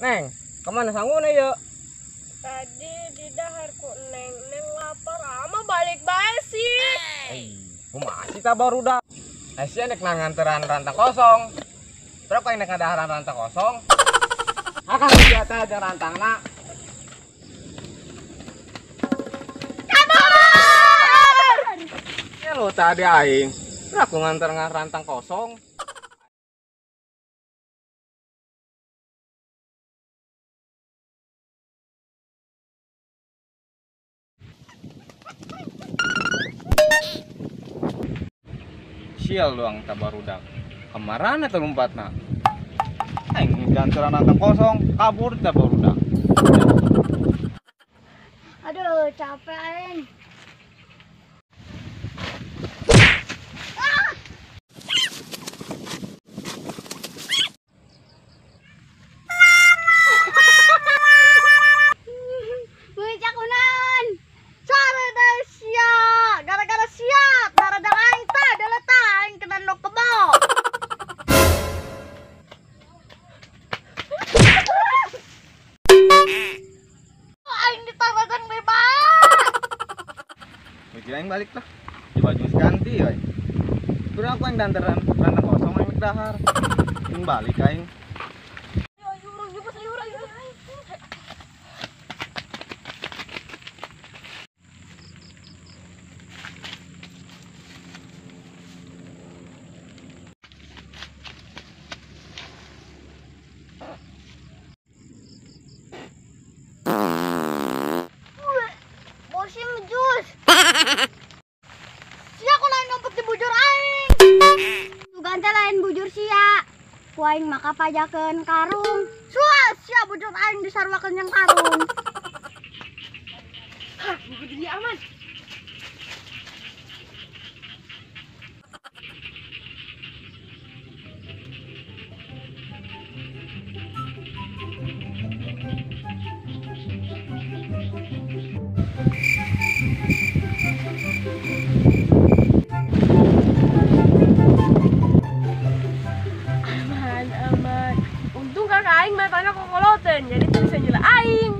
Neng, kemana sanguna ya? Tadi di dahar ku Neng, Neng lapar ama balik bae sih. Kumaha sih ta barudak? Sia nek nganteran rantang kosong. Berapa yang nek ngadaharan rantang kosong? Akang sia teh jeung rantangna. Kabur! Ya lo tadi aing. Aku nganter rantang kosong. Sial doang tak barudak. Kemarin atau lompatna? Aing ganteran rantang kosong, kabur tak barudak. Aduh, capek aing. Aing balik lah, di baju ganti ya. Berapa yang danteran rantang kosong aing dahar. Aing balik aing. Bosim jus. Sia aku lain ngumpet di bujur aing. Tugan teh lain bujur sia. Ku aing maka pajakeun karung. Suah sia bujur aing disarwakeun jeung karung. Hah, buku dia aman. Aman. Untung kakak aing matanya kokoloten, jadi tuh bisa nyela aing.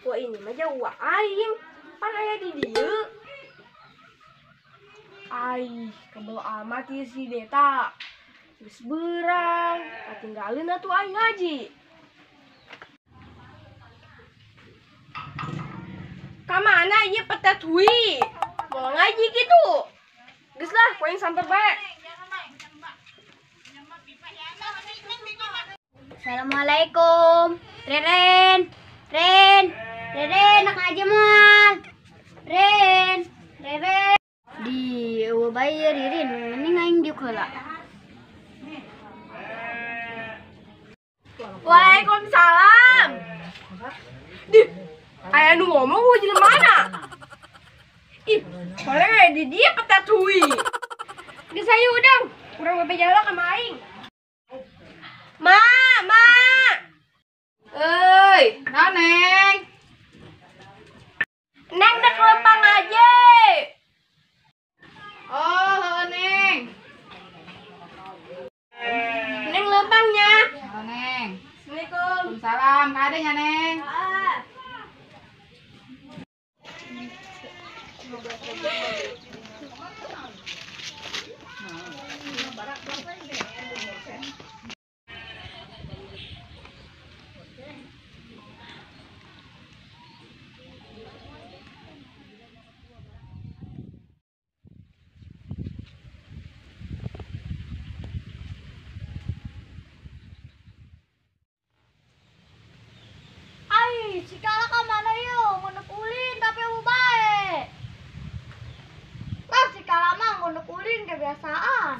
Wah ini mah jauh aing, pan aya di dieu. Aih, kebel amat ieu si Deta. Geus beurang, katinggalin atuh aing ngaji. Ka mana ieu petet hui? Mau ngaji gitu. Geus lah, ku aing samper bae. Assalamualaikum. Reren. Ren, Reren, nak ngaji moal. Ren, Reren. Di eueuh bae Ririn, mending aing diuk heula. Waalaikumsalam. Di, aya nu ngomong eueuh jelema mana? Ih, paling aya di dieu petet hui. Geus hayu udang, urang bebeja heula ka aing. Ma, ma. Euy, naon Neng? Neng dek lempang aja. Oh, heuh Neng. Neng lempangnya. Heuh Neng. Assalamualaikum. Waalaikumsalam, kade nya Neng. Ai, si Kala ka mana yeuh? Ngeuneup ulin tapi eueuh bae. Lah si Kala mah ngeuneup ulin kebiasaan.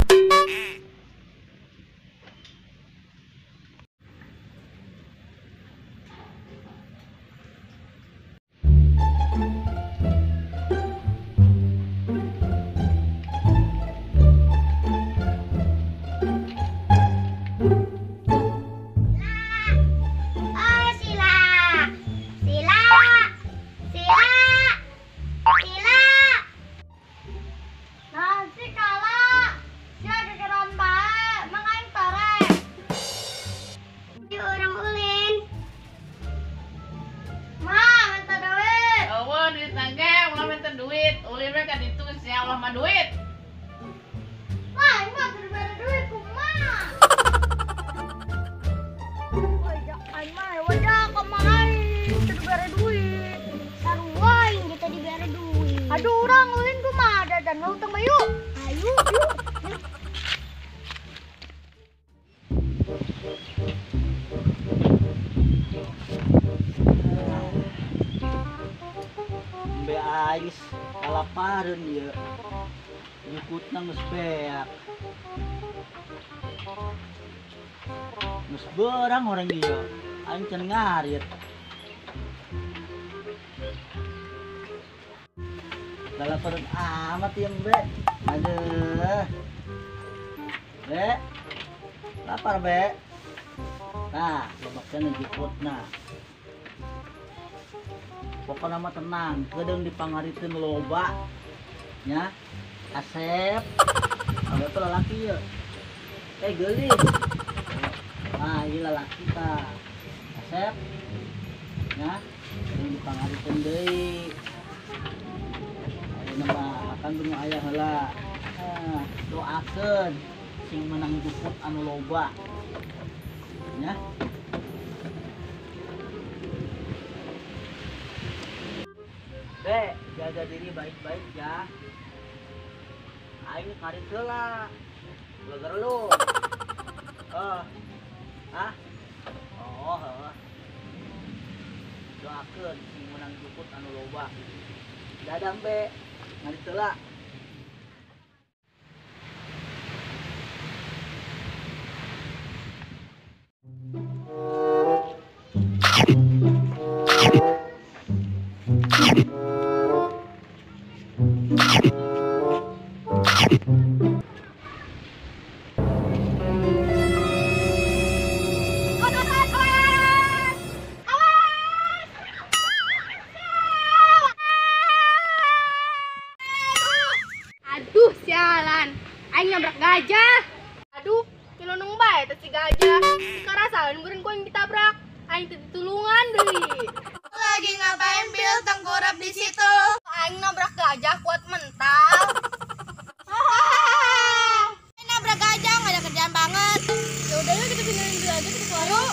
Aduh, urang ulin kumaha dadan hutang bayu. Ayo, yuk. Embe ais kalapareun ieu. Jukutna geus beak. Geus beurang orang ieu. Aing can ngarit. Kalapareun amat ieu embe. Aduh. Be. Lapar be. Nah, lobakna jukutna. Pokoknya mah tenang, kedeung dipangariteun loba. Nya. Asep. Kalau itu lalaki ya. Geulis. Nah, ieu lalaki tah. Asep. Nya, kedeung dipangariteun deui. Ayeuna mah akan nu aya heula. Nah, doakeun sing menang juput anu loba. Nya. Be, jaga diri baik-baik ya. Aing ngarit heula. Leger lu. Oh. Hah? Oh, heeh. Doakeun sing menang juput anu loba. Dadah, Be. Ngarit heula. Aduh, sialan. Aing nabrak gajah. Aduh, nyelonong bae teh si gajah. Karasaeun meureun ku aing ditabrak. Aing teh ditulungan deui. Lagi ngapain Bil tengkurap di situ? Aing nabrak gajah kuat mental. Aing nabrak gajah nggak ada kerjaan banget. Ya udah yuk kita tinggalin dulu aja kita keluar yuk.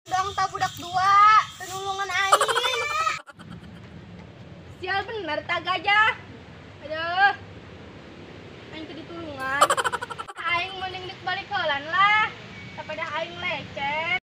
Dong tak budak dua, penulungan aing. Sial bener tak gajah. Aduh. Aing teh ditulungan. Aing mending dik balik heulan lah. Daripada aing lecet.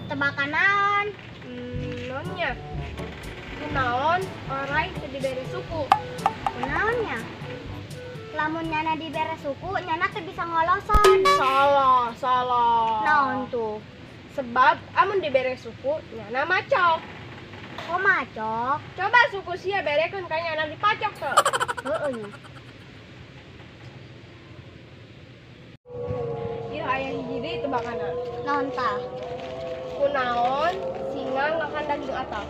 Tebakan naon? Nonnya. Kunaon orang teu dibere suku. Kunaonnya? Lamun nyana dibere suku, nyana teu bisa ngoloson. Salah, salah. Naon tuh? Sebab amun dibere suku, nyana macok. Kok macok? Coba suku sia berekeun ka nyana dipacok tuh. Heeh nya. Ieu aya hiji deui tebakanna. Naon tah? Kunaon singa ngakan daging atah?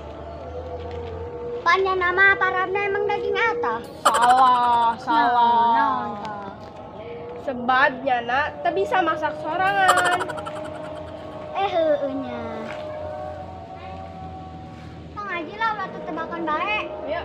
Pan nyana mah parabna emang daging atah. Salah, salah. Naon tah? Sebab nyana teu bisa masak sorangan. Heueuh nya. Tong aja lah ulah teu tebakan bae. Ayo.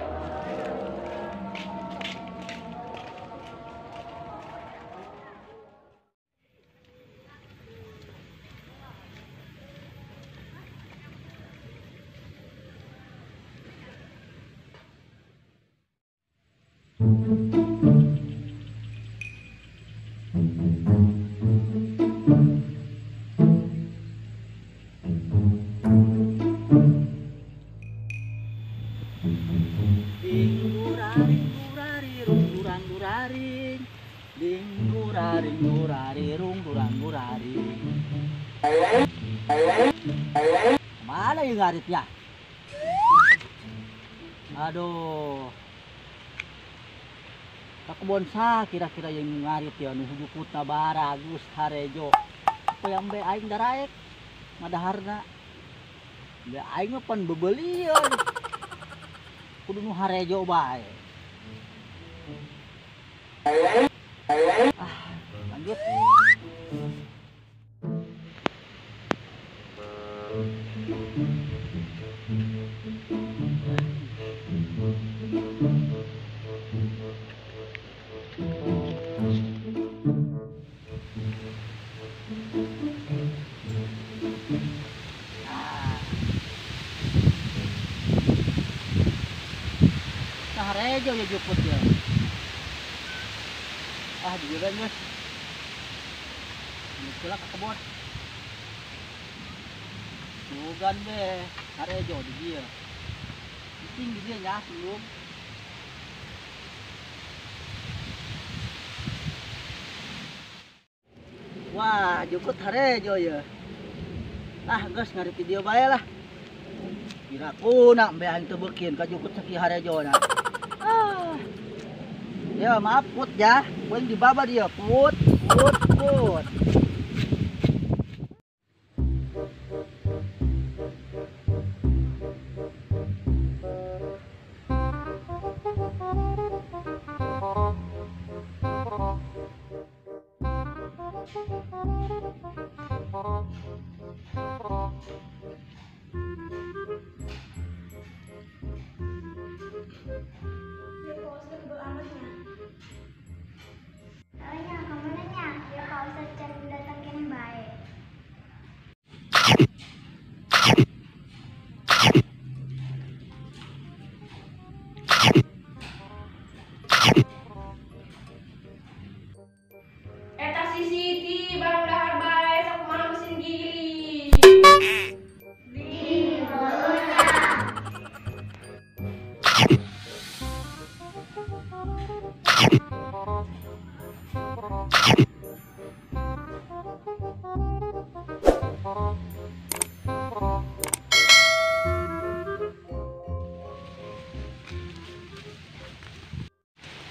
Mana yang ngarit ya? Aduh. Ka kebon sa kira-kira yang ngarit ya nu jukutna baragus harejo. Supaya embe aing daraek madaharna. Embe aing mah pan bebelieun. Kudu nu harejo bae. Ah, lanjut. Nah, harejo ya juput ya. Ah, juga guys. Ini ke kebun. Bukan deh, harejo di dia. Penting di dia ya sebelum. Wah, jukut harejo ya. Ah, guys, ngari video bae lah. Kira-kira nak mbe aing teu beukin ka jukut sakieu harejo na. Ah. Ya, maaf put ya. Poin di baba dia, put, put, put.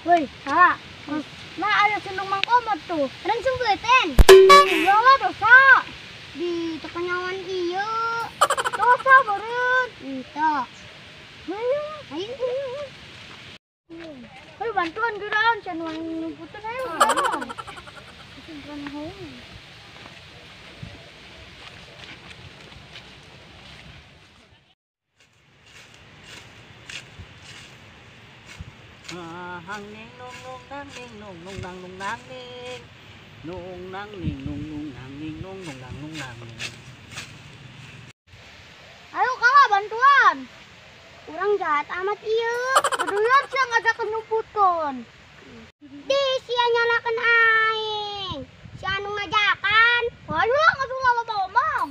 Woi, salah. Nah, ada sendung mangkomot tuh. Langsung beuteun. Iya lah dosa. Di tekanyawan ieu. Dosa beureun. Itu. Ayo, ayo. Ayo bantuan geuraan can nyumputan ayo. Bantuan. Hang ning nung nung nang ning nung nung nang nung nang ning nung nang ning nung nung nang ning nung nung nang nung nang ning. Ayo kalah bantuan. Urang jahat amat ieu. Beduyan sia ngajakeun nyumputkeun. Di sia nyalakeun aing. Si anu ngajakan. Ayo lah ngasuh loba omong.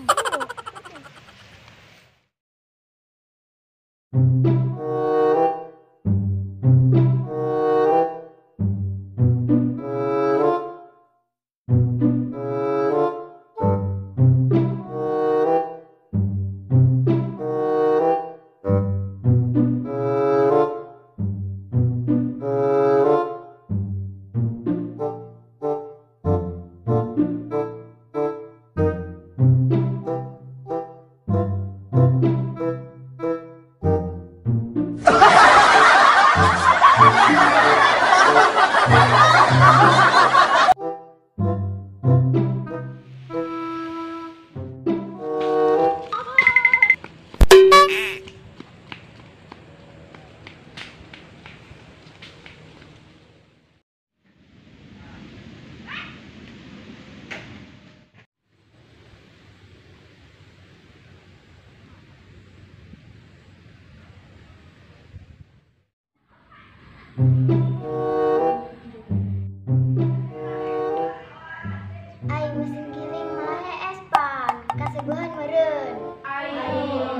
Aing mesin giling malah hees pan, kasebuhan meureun. Aing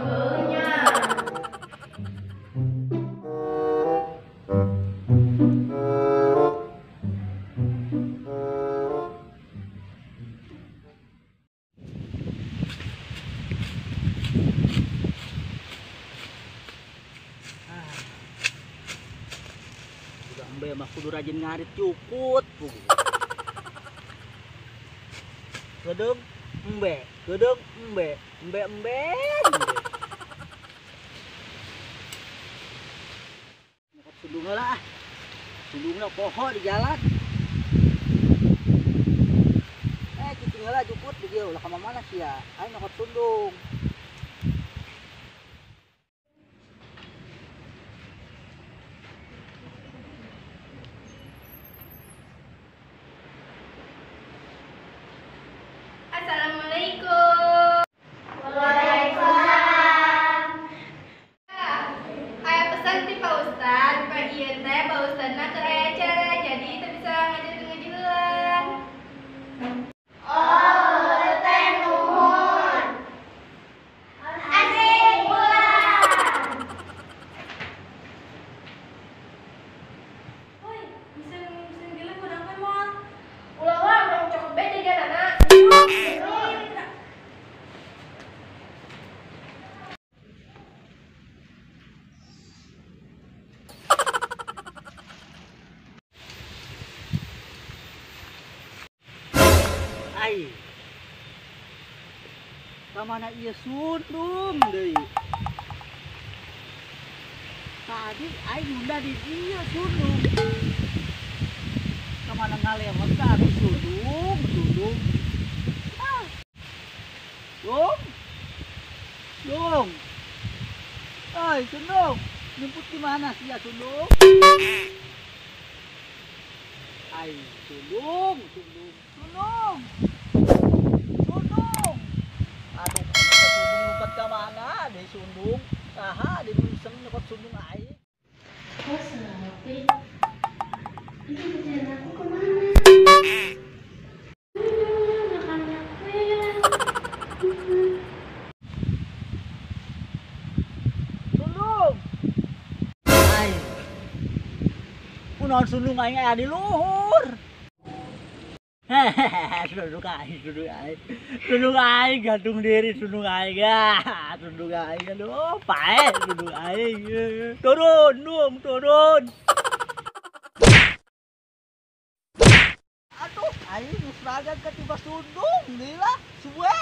heunya. Embe mah kudu rajin ngarit cukut. Gedung Embe, kedeung embe, embe embe. Nyokot sundung heula ah. Sundungna poho di jalan. Cicing heula jukut di dieu ulah ka mana sia. Aing nyokot sundung. Assalamualaikum. Waalaikumsalam. Aya pesan ti Pak Ustad, Pak ieu teh Pak Ustadna keur aya acara, jadi teu bisa ngajarkeun ngaji heula. Oh, teh nuhun. Asik pulang. Woi, bisa bisa gila kurang moal. Ulah wae urang cokot bae jajanana. Ai. Kamana ieu sundung deui? Tadi aing nunda di dieu sundung. Kamana ngalewat ka abi sundung, sundung. Ah. Dung. Dung. Oi, sundung. Nyumput di mana sia sundung? Ai, sundung, sundung, sundung. Sundung. Aduh, aing teh sundung lompat ka mana? Deui sundung. Saha deui nu iseng nyokot sundung aing. Oh, sepi. Nanti kerjaan aku kemana? Makan aku ya. Sundung. Ai. Kunaon sundung aing aya di luhur. Hehehe, sundung aing, sundung aing. Sundung aing gantung diri sundung aing. Ah, sundung aing aduh, pae sundung aing. Turun, dung, turun. Aduh, aing geus ragan katiba sundung deui lah, suwe.